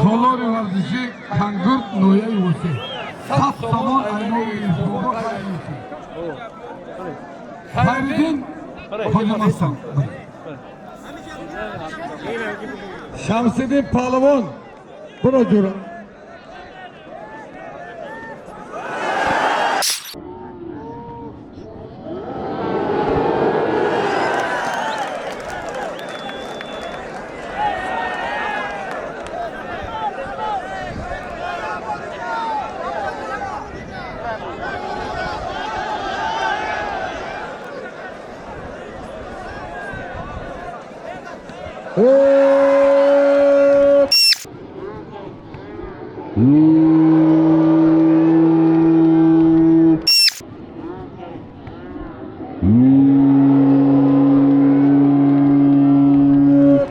Толори варзиши Кангурт, ноҳияи Восеъ, 100 сомон айноми Бобо. Хайриддин Хоҷамастон, Шамсиддин Паҳлавон, буро, ҷура.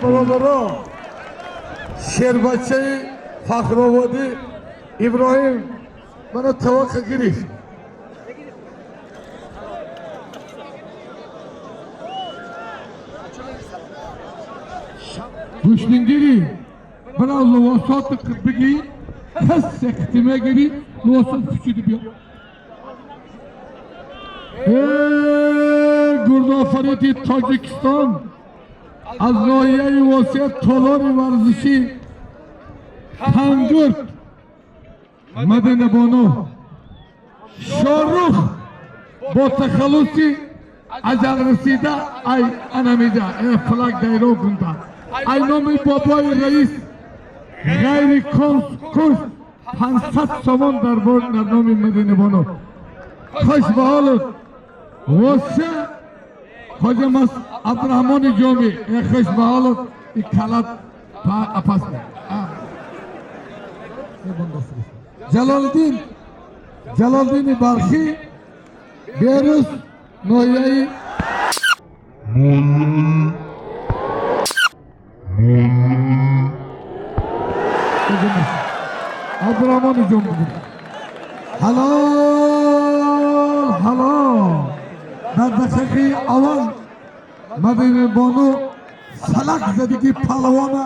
Бародаро, шербачаи Фахрободӣ Иброҳим мана таваққа гирифт. Гӯштингирӣ бирав, либосото бигӣ, кас секти мегирӣ, либосот пӯшиди биё. Гурдофариди Тоҷикистон аз ноҳияи Восеъ, толори варзишӣ Тангурт, Мадинабону Шорух бо тахаллуси аҷалрасида ай анамида флаг дайро гунда, ай номи бобои раис ғайри конкурс 500 сомон дар дар номи Мадинабону. Хуш ба ҳолат, Восеъ, Хоҷамас Абдураҳмони Ҷомӣ, хуш ба ҳолат. И калат пас Ҷалолиддин, Ҷалолиддини Балхӣ, Берӯз, ноҳияи Абдураҳмони Ҷомӣ. Ҳалол, ҳалол. Дар дақиқаи аввал Мадинабону салак задиги палвона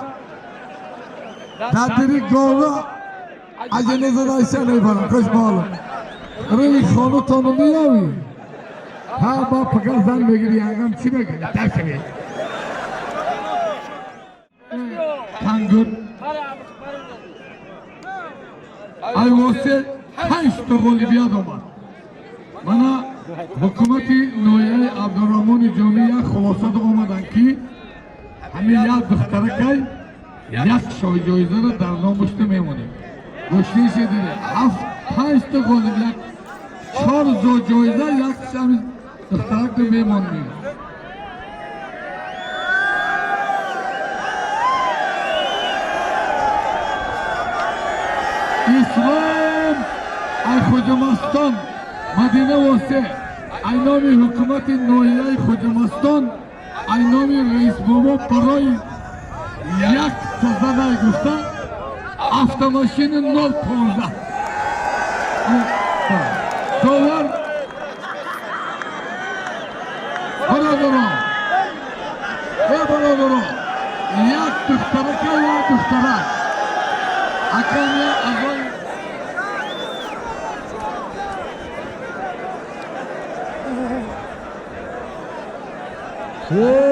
дар дири гова аҷане задайша мебарам. Хуш ба ҳолат, рӯи хонатону меёвӣ, ҳа, ба пага зан мегири, ягам чӣ мегири? Дашави Тангур айвосе ҳашта ғолибият омад. Мана ҳукумати ноҳияи Абдураҳмони Ҷомӣ як хулосада омаданд, ки ҳамин як духтаракай як шоҳҷоизаро дар номушта мемонем. Гӯштише диде, ҳафт панҷта ғолиб, як чор ҷоиза, як ҳамин духтаракро мемонем. Ислом ай Хоҷамастон, Мадина Восе, ай номи ҳукумати ноҳияи Хоҷамастон, ай номи раисбобо барои як тазадай гуфта автомашини 015 довар. Бародарон, э бародарон, як духтарака, як духтарак акам я азои. Hey!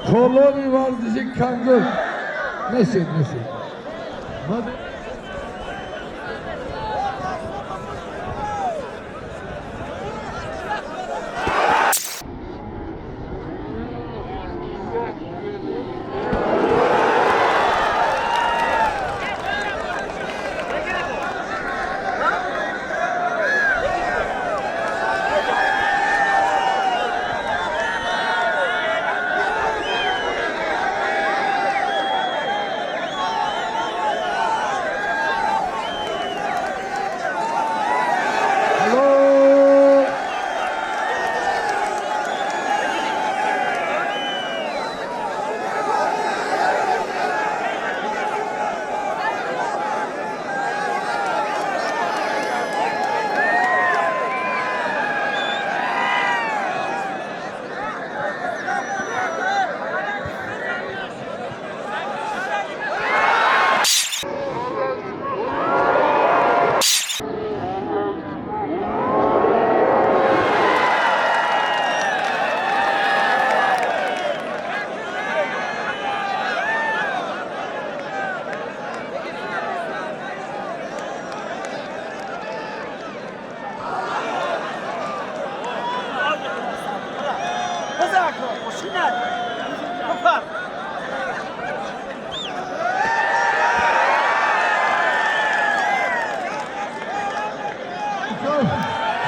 Толори варзиши Кангур несид, несид.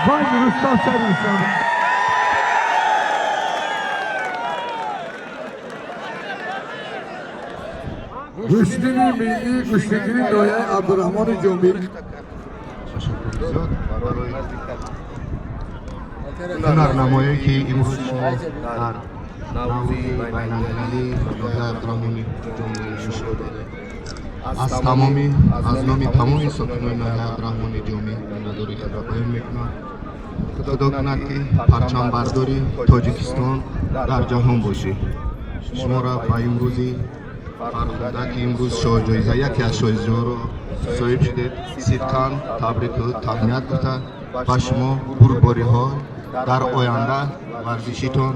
Вай, Рустам Шариф. Гӯштини миллии гӯштигири ноҳияи Абдураҳмони Ҷомӣ. Ташаккури зиёд барои ҳунарнамоие, ки имрӯз шумо дар Наврӯзи байналмилалии ноҳияи Абдураҳмони Ҷомӣ нишон додед. Аз номи тамоми сокинони ноҳияи Абдураҳмони Ҷомӣ миннатдории худро баён мекунам. Худо кунад, ки парчамбардори Тоҷикистон дар ҷаҳон бошӣ. Шуморо ба имрӯзи фархунда, ки имрӯз шоҳҷоиза, яке аз шоҳҷоизаҳоро соҳиб шудед, сидқан табрику таҳният гуфта, ба шумо бурдбориҳо дар оянда варзишитон,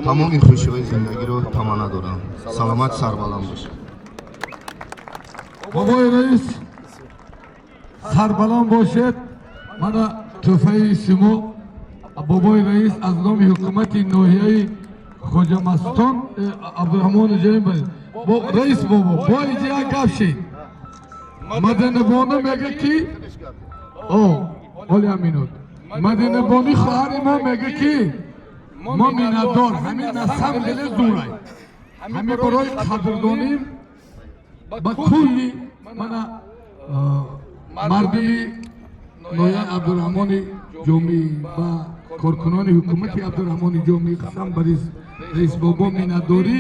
тамоми хушиҳои зиндагиро таманна дорам. Саломат, сарбаланд бошед. Бобои раис, сарбаланд бошед. Мана тӯҳфаи шумо, бобои раис, аз номи ҳукумати ноҳияи Хоҷамастон Абдураҳмони Ҷомӣ. Раис бобо, бо инҷа як гап шид. Мадинабону мега, ки о ҳоли ҳаминут Мадинабони хоҳари мо мега, ки мо миннатдор. Ҳамин на самом деле зурай, ҳамин барои қадрдоним ба кулли мана мардуми ноҳияи Абдураҳмони Ҷомӣ, ба коркунони ҳукумати Абдураҳмони Ҷомӣ, қасам ба раис бобо миннатдорӣ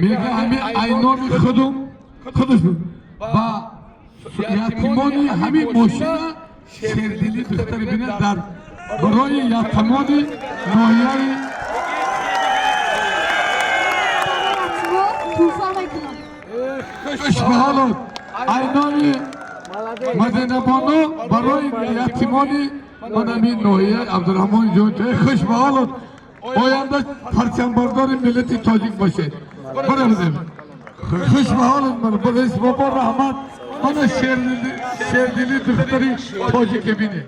мега. Ҳамин айноми худум худаш ба ятимони ҳамин мошина Шердили духтари бинед, дар барои ятимони ноҳияи. Туҳфа мекунам. Хушбаҳолот, айноми Мадинабону барои ятимони манами ноҳияи Абдураҳмони Ҷомӣ. Хушбаҳолот, оянда парчамбардори миллати тоҷик бошед. Баравзем, хушбаҳолот. Раис бобо, раҳмат. Мана Шердили духтари тоҷике бинед.